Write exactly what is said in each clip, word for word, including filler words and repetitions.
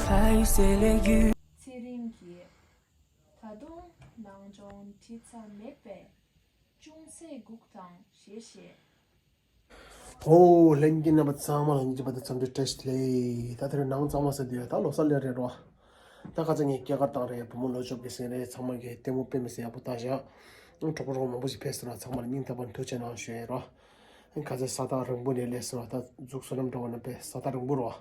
ཚེ་རིང་གིས། ད་དུང་ནང་སྦྱོང་བྲིས་ཚར་མེད་པས། ཅུང་ཟད་སྒུག་དང་ཞེས་བཤད། ཨོ། ལྷན་རྒྱས་རྣམ་པ་ཚང་མ་ལ་ཉིན་གཅིག་པ་དང་འཚམས་འདྲི་བཀྲ་ཤིས་བདེ་ལེགས། ད་དེ་རིང་ནང་གཙང་མ་ཟེར་དུས་ད་ལོ་གསར་ལས་རེད་རོ། ད་ཁ་ཚ་ངས་སྐྱེས་སྐར་བཏང་རེད། བུ་མོ་ལོ་བཅོ་བརྒྱད་ཟིན་རེད། ཚང་མ་གིས་ལྟད་མོ་དཔེ་མི་སྲིད་ཡག་པོ་བཏང་བཞག་གྲོགས་པོ་གྲོགས་མང་པོ་ཞིག་ཕེབས་སོང་ར། ཚང་མ་ལ་སྙིང་ཐག་པ་ནས་ཐུགས་རྗེ་གནང་ཞུ་ཡས་རོ། ཁ་ཚ་ས་ཐག་རིང་པོ་ནས་སླེབས་སོང་ར། ད་འཛུགས་སོ་ནམ་འགྲོ་བ་ན་དཔེ་ས་ཐག་རིང་པོ་རོ།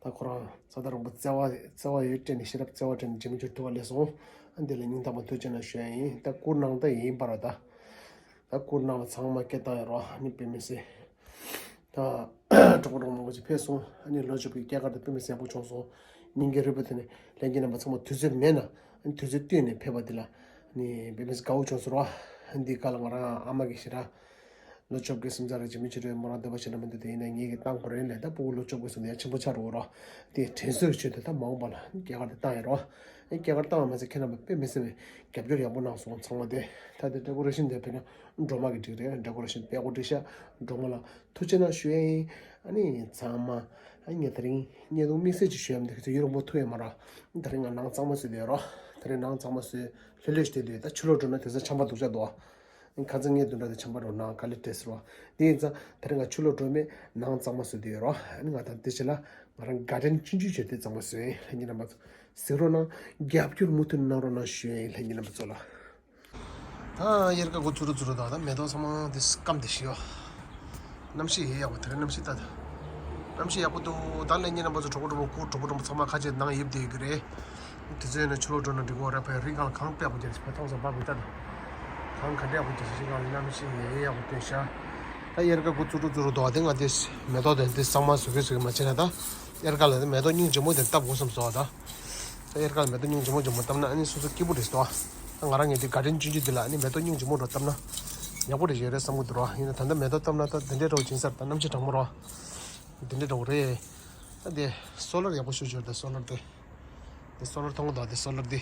ད་ཁོ་རང་ས་ཐག་རིང་པོ་བརྩེ་བ་བརྩེ་བ་ཡོད་སྤྲད་ནས་ཤེས་རབ་བརྩེ་བ་སྤྲད་ནས་འཇིགས་མེད་ཆོས་ཐུགས་ལ་སླེབས་སོང་། ཨ་འདི་ལ་སྙིང་ཐག་པ་ཐུགས་རྗེ་གནང་ཞུ་ཡ་ཡིན། ད་བསྐུར་གནང་ད་ཡིན་པ་ར། ད་ད་བསྐུར་གནང་བ་ཚང་མ་སྐད་བཏང་ཡོད་རོ། ཨ་ནི་དཔེ་མི་སྲིད། ད་གྲོགས་པོ་གྲོགས་མང་པོ་ཅིག་ཕེབས་སོང་། ཨ་ནི་ལོ་བཅུ་པའི་སྐྱེས་སྐར་དེ་དཔེ་མི་སྲིད་ཡག་པོ་བྱུང་སོང་། སྙིང་གི་རུས་པ་དེ་ནས་ལྷན་རྒྱས་རྣམ་པ་ཚང་མ་དུས་ཚོད་མེད་ན། ཨ་ནི་དུས་ཚོད་བཏུས་ནས་ཕེབས་པ་འདི་ལ་ཨ་ནི་དཔེ་མི་སྲིད་དགའ་བོ་བྱུང་སོང་རོ། ཨ་འདི་ག་ལ་ང་རང་ཨ་མ་གི་ཞེ་དྲག་ལོ་བཅོ་བརྒྱད་སུམ་ཅུ་རེ་བྱེད་མི་བྱེད་རེ་མོ་རང་འདོད་པ་བྱེད་ན་མི་འདོད་དེ་ཡིན་ན་ངེད་ཀྱི་བཏང་དགོས་རེད་ལས། ད་ཕྲུ་གུ་ལོ་བཅོ་བརྒྱད་སོང་ནས་ཡང་ཆེན་པོ་ཆགས་འགྲོ་གི་རོ། དེ་དྲན་གསོའི་ཆེད་དུ་ད་མ་འོངས་པ་ལ་སྐྱེས་སྐར་དེ་བཏང་ཡིན་རོ། སྐྱེས་སྐར་བཏང་བ་མ་ཟད་ཁྱེད་རྣམ་པས་དཔེ་མི་སྲིད་པའི་རྒྱབ་སྐྱོར་ཡག་པོ་གནང་སོང་། ཚང་མ་དེ་ད་དེ་ཌེ་ཀོ་རེ་ཤན་དེ་དཔེར་ན་སྒྲོལ་མ་གི་བསྒྲིགས་རེད། ཌེ་ཀོ་རེ་ཤན་དཔེ་ཡག་པོ་བསྒྲིགས་ཤག་སྒྲོལ་མ་ལ་ཐུགས་རྗེ་གནང་ཞུ་ཡ་ཡིན། ཨ་ནི་ཚང་མ་ཨ་ནི་ངས་དེ་རིང་བརྙན་ཐུང་དམིགས་བསལ་ཅིག་ཞུ་ཡ་མི་འདུག་ཁྱེད་ཚོ་ཡུན་རིང་པོ་ཐུག་ཡོད་མ་རེད། དེ་རིང་ང་ནང་གཙང་མ་བཟོས་བསྡད་ཡོད་རོ། དེ་རིང་ནང་གཙང་མ་བཟོས་ལྷོད་ལྷོད་བྱས་བསྡད་ཡོད། ད་ཕྱི་ལོགས་འགྲོ་ན་དེང་སང་ཆམ་པ་སྡུག་ཅག་འདུག་ཁ་སང་ངས་བདུན་ཕྲག་དེ་ཆམ་པ་རོ་ནང་ག་ལེ་བྲེས་རོ། དེ་ཡིན་ཙང་དེ་རིང་ང་ཕྱི་ལོགས་འགྲོ་མེད། ནང་གཙང་མ་བཟོས་བསྡད་ཡོད་རོ། ཨ་ནི་ང་ད་འདི་བྱས་ལ་ང་རང་ག་ཌེན་ཆུང་ཆུང་བྱས་ཏེ་གཙང་མ་བཟོས་ཡིན། ལྷན་རྒྱས་རྣམ་པ་ཚོ་གཟིགས་རོགས་གནང་། རྒྱབ་སྐྱོར་མུ་མཐུད་གནང་རོགས་གནང་ཞུ་ཡ་ཡིན། ལྷན་རྒྱས་རྣམ་པ་ཚོ་ལ། ད་དབྱར་ཁ་འགོ་ཚུགས་རུ་ཚུགས་རུ་དང་ད་མེ་ཏོག་ཚང་མ་དེ་སྐམ་དེ་ཤི་ཡོ། གནམ་གཤིས་ཡེ་ཡག་པོ། དེ་རིང་གནམ་གཤིས་ལྟ་ད། གནམ་གཤིས་ཡག་པོ་འདུག་ད་ལས་ཉིན་རྣམ་པ་ཚོ་གྲོགས་པོ་གྲོགས་པོ་ཁུ་གྲོགས་པོ་གྲོགས་པོ་ཚང་མ་ཁ་ཆེ་ནང་ཡིབ་བསྡད་ཡོད་ཀྱི་རེད། དེ་ཚོ་ཡིན་ན་ཕྱི་ལོགས་འགྲོ་ན་འགྲིག་གི་རེད། ཕ་རི་གང་གང་དཔེ་ཡག་པོ་རྒྱག་ཕ་མཐོང་སོང་པ་བུ་ལྟ་ད། གང་ག་འདྲ་ཡག་པོ་རྒྱག་ཕ་རི་གང་གནམ་གཤིས་ཡེ་ཡག་པོ་སྟོན་ཤག་ད་དབྱར་ཁ་འགོ་ཚུགས་རུ་ཚུགས་རུ་འདུག་དེ་ང་དེ་མེ་ཏོག་དེ་དེ་གཙང་མ་བཟོ་གི་བཟོ་གི་མ་བྱས་ན་ད། དབྱར་ཁ་ལ་དེ་མེ་ཏོག་སྙིང་རྗེ་མོ་དེ་བཏབ་དགོས་བསམ་སོང་ད། ད་དབྱར་ཁ་ལ་མེ་ཏོག་སྙིང་རྗེ་མོ་རྗེ་མོ་བཏབ་ན་ཨ་ནི་སོ་སོ་སྐྱིད་པོ་རེད་ཟེར་བ། ད་ང་རང་ངས་འདི་ག་ཌེན་ཆུང་ཆུང་འདི་ལ་ཨ་ནི་མེ་ཏོག་སྙིང་རྗེ་མོ་འདྲ་བཏབ་ན་ཡག་པོ་རེད་ཞེས་རེད་བསམ་གི་འདུག་ར། ཡིན་ན་ད་ལྟ་མེ་ཏོག་བཏབ་ན་ད་དེ་འདྲའི་འདྲ་བོ་ཅིག་ཡིན་ས་རེད། ད་གནམ་གཤིས་གྲང་མོ་ར། དེ་འདྲའི་འདྲ་བོ་རེད། ད་དེ་སོ་ལར་ཡག་པོ་ཞུ་ཞུ་རེད། ད་སོ་ལར་དེ། དེ་སོ་ལར་མཐོང་གི་འདུག་དེ་སོ་ལར་དེ།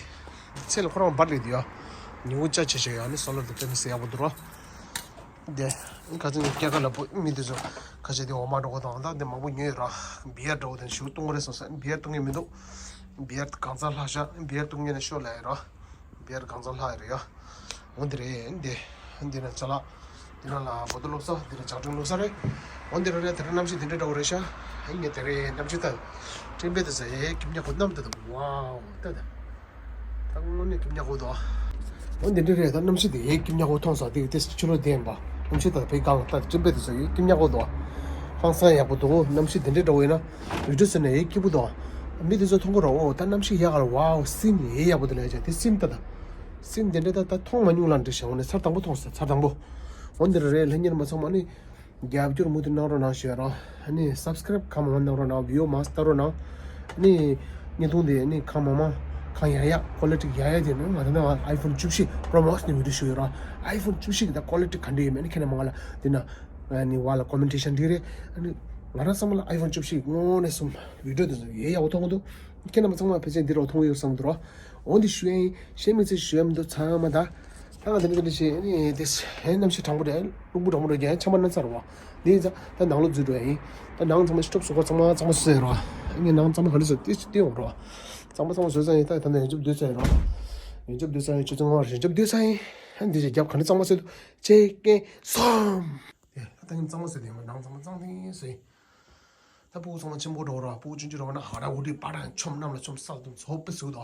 ཚེ་ལ་ཁོ་རང་འབར་ལེ་དེ་ཡ། ཉི་འོད་ཅག་ཆེ་ཆེ་ཡ་ནི་སོ་ལར་དེ་དཔེ་མི་སྲིད་ཡག་པོ་འདུག་ར། དེ། ཁ་སང་ངས་སྐྱེས་སྐར་ལ་བུ་མི་དེ་ཚོ་ཁ་ཤས་དེ་འོ་མ་འགྲོ་གོ་དང་ད་དེ་མང་པོ་ཉོས་ཡོད་ར། བི་ཡར་འགྲོ་གོ་དང་ཞུ་གཏོང་གོ་རེད་སོང་ས་བི་ཡར་གཏོང་ངེས་མི་འདུག་བི་ཡར་གང་ཚང་ལྷག་ཤག་བི་ཡར་གཏོང་ངེས་ན་ཤོག་ལ་ཡོད་ར། བི་ཡར་གང་ཚང་ལྷག་ཡོད་རེད་ཡ། འོ་འདི་རེད་འདི། འདི་ན་ཅ་ལག་འདི་ན་ལ་བོ་ཏོ་ལོག་ས། འདི་ན་ཇག་སྒྲོན་ལོག་ས་རེད། འོ་འདི་རེད་རེད། དེ་རིང་གནམ་གཤིས་འདི་འདྲ་འདྲ་བོ་རེད་ཤག་ཨེ་ངས་དེ་རིང་གནམ་གཤིས་ད། སྤྲིན་པས་དེ་ཚོ་ཨེ་སྐྱིད་ཉག་པོ་གནམ་དེ་དང་ཝའོ་ད་ད། ད་དངོས་གནས་སྐྱིད་ཉག་པོ་འདུག་འོ་འདི་འདྲ་རེད། ད་གནམ་གཤིས་དེ་ཨེ་སྐྱིད་ཉག་པོ་མཐོང་ས་དེ་དེ་ཕྱི་ལོགས་བསྡད་ཡིན་པ། གནམ་གཤིས་ད་བས་གང་ལ་ད་སྤྲིན་པས་དེ་ཚོ་ཨེ་སྐྱིད་ཉག་པོ་འདུག་ཧང་སང་ཡག་པོ་འདུག་གནམ་གཤིས་དེ་འདྲ་འདྲ་བོ་ཡིན་ན་བི་ཌིའོ་བཟོས་ན་ཨེ་སྐྱིད་པོ་འདུག་མི་དེ་ཚོ་མཐོང་གི་ར། འོ་ད་གནམ་གཤིས་ཡག་ག་ལ་ཝའོ་སིན་ཨེ་ཡག་པོ་དེ་ལ་ཡ་ཅག་དེ་སིན་ད་ད། སིན་དེ་འདྲ་ད་ད་མཐོང་མ་མྱོང་ལ་འདྲ་ཞིག་འོ་ནས་ཚར་དང་པོ་མཐོང་ས་ཚར་དང་པོ། འོ་འདི་རེད་རེད། ལྷན་རྒྱས་རྣམ་པ་ཚང་མ་ནི། རྒྱབ་སྐྱོར་མུ་མཐུད་གནང་རོགས་གནང་ཞུ་ཡ་རོ། ཨ་ནི་སབ་སི་ཀ་རེབ་གང་མང་མང་གནང་རོགས་གནང་། བི་ཡོ་མང་ཙམ་ལྟ་རོགས་གནང་། ཨ་ནི་བརྙན་ཐུང་དེ་ཨ་ནི་གང་མང་མང་གང་ཡག་ཡག་ཀོ་ལི་ཊི་ཡག་ཡག་དེ་ནི་ང་ད་ནང་ཨའི་ཕོན་བཅུ་བཞི་པྲོ་མོ་ནི་བི་ཌིའོ་ཞུ་ཡ་རོ། ཨའི་ཕོན་བཅུ་བཞི་གི་ད་ཀོ་ལི་ཊི་ག་འདྲ་ཡོད་མེད་ནི་ཁྱེད་རྣམ་པ་ལ་དེ་ན་ཨ་ནི་བ་ལ་ཀོ་མེན་ཊེ་ཤན་འདི་རེད། ཨ་ནི་ང་རང་བསམ་པ་ལ་ཨའི་ཕོན་བཅུ་བཞི་དངོས་གནས་གསུམ་བི་ཌིའོ་དེ་ཚོ་ཡག་ཡག་པོ་མཐོང་གི་འདུག་ཁྱེད་རྣམ་པ་ཚང་མ་ཕལ་ཆེར་འདི་རུ་མཐོང་གི་ཡོད་བསམ་གི་འདུག་རོ། འོ་འདི་ཞུ་ཡ་ཡིན། གཞན་མི་ཚེ་ཞུ་ཡ་མི་འདུག་ཚང་མ་ད། ད་ང་འདི་འདྲ་འདི་འདྲ་བྱས་ཨ་ནི་དེ་ཧེ་གནམ་གཤིས་གྲང་པོ་རེད། རླུང་བུ་གྲང་མོ་རེད། རྒྱ་ཡན་ཆམ་པ་ན་ཚར་བ། འདི་ཡིན་ཙང་ད་ནང་ལོགས་འཛུལ་འགྲོ་ཡ་ཡིན། ད་ནང་ཚང་མ་ཤི་ཊོབ་སོ་ཁོ་ཚང་མ་གཙང་མ་བཟོས་ཡ་རོ། ངས་ནང་གཙང་མ་ག་འདྲ་བཟོས་ཏེ་ཅི་སྟེ་ཡོང་རོ། གཙང་མ་གཙང་མ་བཟོས་ཚར་ཡིན། ད་ད་ནི་ཡོན་ཆབ་བསྡུས་ཚར་ཡིན་རོ། ཡོན་ཆབ་བསྡུས་ཚར་ཡིན། ཆུ་ཚོད་ལྔ་བར་ཡོན་ཆབ་བསྡུས་ཚར་ཡིན། ཨ་འདི་ཞིག་རྒྱབ་ག་འདྲ་གཙང་མ་བཟོས་འདུག་གཅིག་གཉིས་གསུམ། དེ་ད་ད་ངས་གཙང་མ་བཟོས་ཏེ་ཡོང་ནང་ཚང་མ་གཙང་ཐིང་བཟོས་ཡིན། ད་ཕྲུ་གུ་ཚང་མ་ཆེན་པོ་འགྲོ་ར། ཕྲུ་གུ་ཆུང་ཆུང་འགྲོ་བ་ན་ཧ་ར་ཧུ་ཏི་པ་ཏང་ཆོམ་གནམ་ལ་ཆོམ་ས་དུ་ཚོ་པི་སུ་དོ།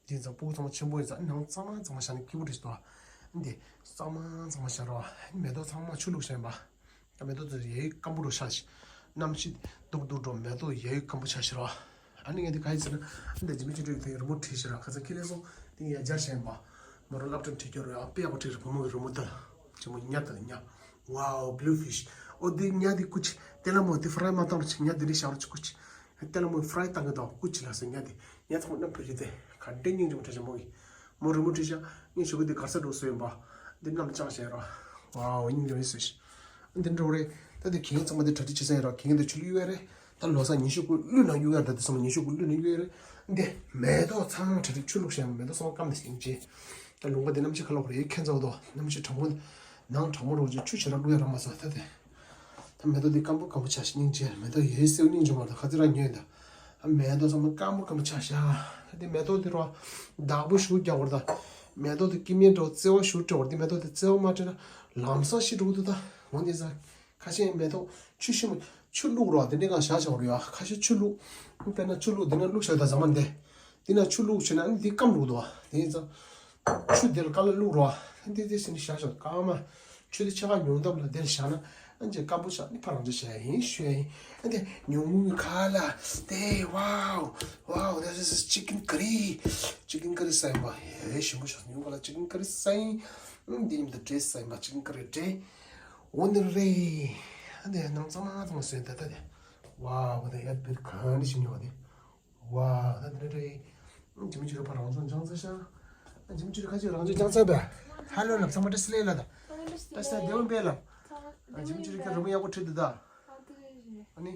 དེ་ཚོ་ཕྲུ་གུ་ཚང་མ་ཆེན་པོ་ཡིན་ཙང་ནང་གཙང་མ་གཙང་མ་བཞག་ན་སྐྱིད་པོ་རེད་དོ། འདི་གཙང་མ་གཙང་མ་བཞག་རོགས། མེ་ཏོག་ཚང་མ་ཆུ་བླུགས་བཞག་ཡིན་པ། ད་མེ་ཏོག་ཚོ་ཡའི་སྐམ་པོ་འགྲོ་ཤག་ཤི། གནམ་གཤིས་སྡུག་སྡུག་འགྲོ། མེ་ཏོག་ཡའི་སྐམ་པོ་ཆགས་ཤི་རོགས། ཨ་ནི་ངས་འདི་ག་ཡིན་ཟེར་ན་འདི་ཇི་མི་ཅི་འགྲོ་ཡི་དེ་རི་མོ་བྲིས་ཤི་ར། ཁ་ཚ་ཁྱི་ལས་སོང་དེ་ཡ་སྦྱར་བཞག་ཡིན་པ། མོ་རང་སློབ་གྲྭ་འཁྲིད་རྒྱུ་རོ། ཨ་དཔེ་ཡག་པོ་བྲིས་རེད། བུ་མོ་གི་རི་མོ་ད། ཅི་མོ་ཉ་ད་ཉ། Wow, blue fish. ཨོ་འདི་ཉ་འདི་ཀུ་ཅི། ཏེ་ལ་མོ་འདི་ཧྥ་རའི་མ་བཏང་རོགས་བྱེད། ཉ་འདི་འདྲ་བཞག་རོགས་བྱེད་ཀུ་ཅི། ཏེ་ལ་མོ་ཧྥ་རའི་བཏང་གི་འདུག་ཀུ་ཅི་ལ་ཟེར་ཉ་འདི། ཉ་ཚང་མ་རྣམ་པར་རིག་སྟེ་ག་འདྲའི་སྙིང་རྗེ་མོ་འདྲ་ཞིག་མོ་གི། མོ་རི་མོ་བྲིས་ཤག་ངས་ཞུ་གི་འདི་གར་ས་འགྲོ་སོ་ཡིན་པ། འདི་རྣམས་ཅང་བྱས་རོགས། Wow, སྙིང་རྗེ་མོ་ཟེར་ཤི། འདི་འགྲོ་རེད། ད་འདི་གིང་ཚང་མ་འདི་གྲ་སྒྲིག་བྱེད་ས་ཡིན་རོགས། གིང་འདི་ཆུ་གླུད་ཡོད་རེད། ད་ལོ་གསར་ཉི་ཤུ་དགུ་གླུད་ན་གཡུག་ཡ་འདྲ། འདི་ཚང་མ་ཉི་ཤུ་དགུ་གླུད་ན་གཡུག་ཡ་རེད། འདི་མེ་ཏོག་ཚང་མ་གྲ་སྒྲིག་ཆུ་བླུགས་ཤག་མེ་ཏོག་ཚང་མ་སྐམ་ནས་སྙིང་རྗེ། ད་ལུང་པ་འདི་གནམ་གཤིས་ཁ་ལོག་རེད། ཁྱད་མཚར་པོ་འདུག་གནམ་གཤིས་གྲང་མོ། ནང་གྲང་མོ་རོགས་ཀྱི་ཆུ་ཞེ་དྲག་བླུགས་ཡ་རག་མ་སོང་ད་དེ། ད་མེ་ཏོག་འདི་སྐམ་པོ་སྐམ་པོ་ཆགས་ཤིག་སྙིང་རྗེ། མེ་ཏོག་ཡོད་སེའུ་སྙིང་རྗེ་མ་གཏོགས་ཁ་ཚིག་རང་ཉོས་ད། མེ་ཏོག་ཚང་མ་སྐམ་པོ་སྐམ་པོ་ཆགས་ཤག་ད་དེ་མེ་ཏོག་དེ་རོ་བདག་པོ་ཞུ་རྒྱག་བར་ད། མེ་ཏོག་དེ་སྐྱེ་དམན་འགྲོ་བརྩེ་བ་ཞུ་སྤྲད་བར་དེ་མེ་ཏོག་དེ་བརྩེ་བ་མ་སྤྲད་ན་ལམ་སང་ཤི་འགྲོ་གི་འདུག་ད་འོན་ཏེ་ས། ཁ་ཤས་མེ་ཏོག་ཆུ་ཤི་མ་ཆུ་བླུགས་རོགས་དེ་འདྲའི་གང་བཞག་བཞག་རོགས་ཡ། ཁ་ཤས་ཆུ་བླུགས། དཔེར་ན་ཆུ་བླུགས་དེ་ན་བླུགས་བཞག་ད་ཟ་མ་འདི། དེ་ན་ཆུ་བླུགས་བྱས་ན་ཨ་ནི་འདི་སྐམ་འགྲོ་འདུག་བ། དེ་ཡིན་ཙང་ཆུ་དེར་ག་ལ་བླུགས་རོགས་ཨ། འདི་འདི་ཟིན་བཞག་བཞག་སྐར་མ་ཆུ་དེ་ཆ་ག་ཉུང་འདབས་ལ་དེར་བཞག་ན་ཨ་ཅེ་སྐམ་པོ་ཆགས་ནི་ཕ་རང་ཅེ་བྱས་ཡིན་ཞུ་ཡ་ཡིན། ཨ་འདི་ཉུང་ངུ་ཁ་ལ་དེ་wow wow this is chicken curry chicken curry ཟ་ཡིན་པ། ཧེ་ཞིམ་པོ་ཤག་ཉུང་ཁ་ལ་chicken curry ཟ་ཡིན། འདི་ཉིན་དུ་འབྲས་ཟ་ཡིན་པ་chicken curry འབྲས། འོ་འདི་རེད། ཨ་འདི་ནང་ཚང་མ་ཚང་མ་ཟོས་ད་ད་དེ། ཝའོ་ད་ཡ་བིར་གང་འདི་ཞིམ་ཉོ་བ་དེ། ཝའོ་ད་འདི་རེད། ཇི་མི་ཇི་རེད་ཕ་རང་ཚོ་འཇང་ཚ་ཤ། ཇི་མི་ཇི་རེད་ཁ་ཅིག་རང་ཚོ་འཇང་ཚ་བས། ཧ་ལོ་ལབ་ཚང་མ་བཀྲ་ཤིས་བདེ་ལེགས་ལབ་ད། བཀྲ་ཤིས་བདེ་ལེགས་བས་ལབ། ཇི་མི་ཇི་རེད་ཁ་རི་མོ་ཡག་པོ་བྲིས་འདུག་ད། ཨ་ནི།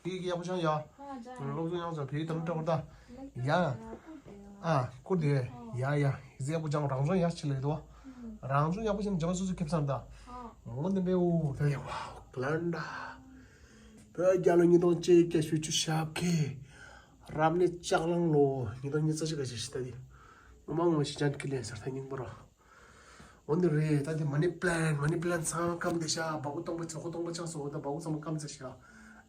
བོད་ཡིག་ཡག་པོ་སྦྱང་ཡ། སློབ་སྦྱོང་ཡག་ཙང་བོད་ཡིག་དང་སྤྲོ་བོ་ད། ཡ། ཨ་ཀུར་དེ། ཡ་ཡ་ཡིག་ཡག་པོ་སྦྱང་རང་སྦྱོང་ཡག་ཆེ་ལེ་དོ། རང་སྦྱོང་ཡག་པོ་བྱས་ན་འཇམ་པ་སོ་སོ་ཁེབས་སམ་ད། འོ་འདི་འདྲའི་འུ་ད་ཡ་ཝའོ་གླན་ད། བོད་རྒྱལ་ལོ་ཉིས་སྟོང་བཅོ་བརྒྱད་བཅུ་ཞབས་ཁེ། རབ་གནས་ལྕགས་གླང་ལོ་ཉིས་སྟོང་ཉི་ཤུ་རྩ་གཅིག་ག་ཞིག་ཞིག་ད་དེ། ངོ་མ་ངོ་ཞིག་ཅན་ཀི་ལེན་ཟེར་ད་སྙིང་པོ་རོ། འོ་འདི་རེད་ད་དེ་མ་ནི་པི་ལན་མ་ནི་པི་ལན་ཚང་སྐམ་དེ་ཤ་བ་གུ་སྟོང་པ་ཚོ་གུ་སྟོང་པ་ཆགས་སོ་ད་བ་གུ་ཚང་མ་སྐམ་ཚེ་ཤ།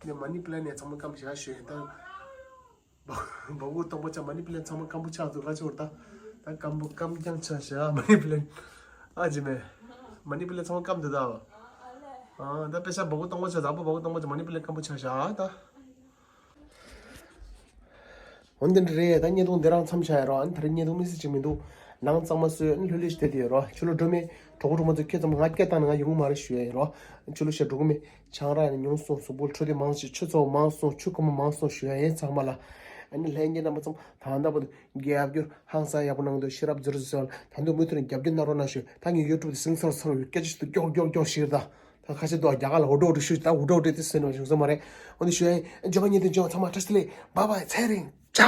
དེ་མ་ནི་པི་ལན་ནས་ཚང་མ་སྐམ་ཤ་ཞོད་ད། བ་གུ་སྟོང་པ་ཆགས་མ་ནི་པི་ལན་ཚང་མ་སྐམ་པོ་ཆགས་སོ་ག་ཆོར་ད། ད་སྐམ་པོ་སྐམ་རྐྱང་ཆགས་ཤ་མ་ནི་པི་ལན། ཨ་ཅི་མེ། མ་ནི་པི་ལན་ཚང་མ་སྐམ་དེ་ད་བ། ཨ་ད་པེ་ཤ་བ་གུ་སྟོང་པ་ཆགས་ད་བ་གུ་སྟོང་པ་ཆགས་མ་ནི་པི་ལན་སྐམ་པོ་ཆགས་ཤ་ད། འོན་ཏེ་འདི་རེད་ད་བརྙན་ཐུང་འདི་རང་མཚམས་བཞག་ཡ་རོ། ཨ་ནི་ད་རེས་བརྙན་ཐུང་མི་སྲིད་ཅིག་མི་འདུག་ནང་གཙང་མ་བཟོས་ཨ་ནི་ལྷོད་ལྷོད་ཞིག་བསྡད་དེ་ཡོད་རོ། ཆུ་ལོ་སྒྲོལ་མའི་གྲོགས་པོ་གྲོགས་མོ་ཚོ་ཁྱེད་ཚང་མ་ང་སྐད་བཏང་ནས་ང་ཡོང་གི་མ་རེད་ཞུ་ཡ་ཡིན་རོ། ཆུ་ལོ་ཤ་འགྲོ་གི་མེད། ཆང་རག་ཡང་ཉུང་སོང་གཟུགས་པོ་འཕྲོད་བསྟེན་མང་སོང་ཆུ་ཁོལ་མ་མང་སོང་ཞུ་ཡ་ཡིན་ཚང་མ་ལ། ཨ་ནི་ལྷན་རྒྱས་རྣམ་པ་ཚང་མ་ད་ལྟ་བར་དུ་རྒྱབ་སྐྱོར་ཧང་སང་ཡག་པོ་གནང་འདུག་ཤེས་རབ་མཛོད་བཟོས་ད་དུང་མུ་མཐུད་ནས་རྒྱབ་སྐྱོར་གནང་རོགས་གནང་ཞུ། ད་ངས་ཡུ་ཊུབ་དེ་སིང་སོར་སོར་སྐད་ཆ་ཞིག་ཏུ་མགྱོགས་མགྱོགས་མགྱོགས་ཞིག་ད། ད་ཁ་ཤས་འདུག་རྒྱ་གར་ལ་འུ་འགྲོ་འུ་འགྲོ་ཞུས་ད་འུ་འགྲོ་འུ་འགྲོ་དེ་སེམས་ནང་བཞུགས་ས་མ་རེད། འོ་འདི་ཞུ་ཡ་ཡིན། འཇོན་པ་ཉིད་དུ་འཇོན་ཚང་མ་བཀྲ་ཤིས་བདེ་ལེགས། བཱའི་བཱའི། ཚེ་རིང་ཆ།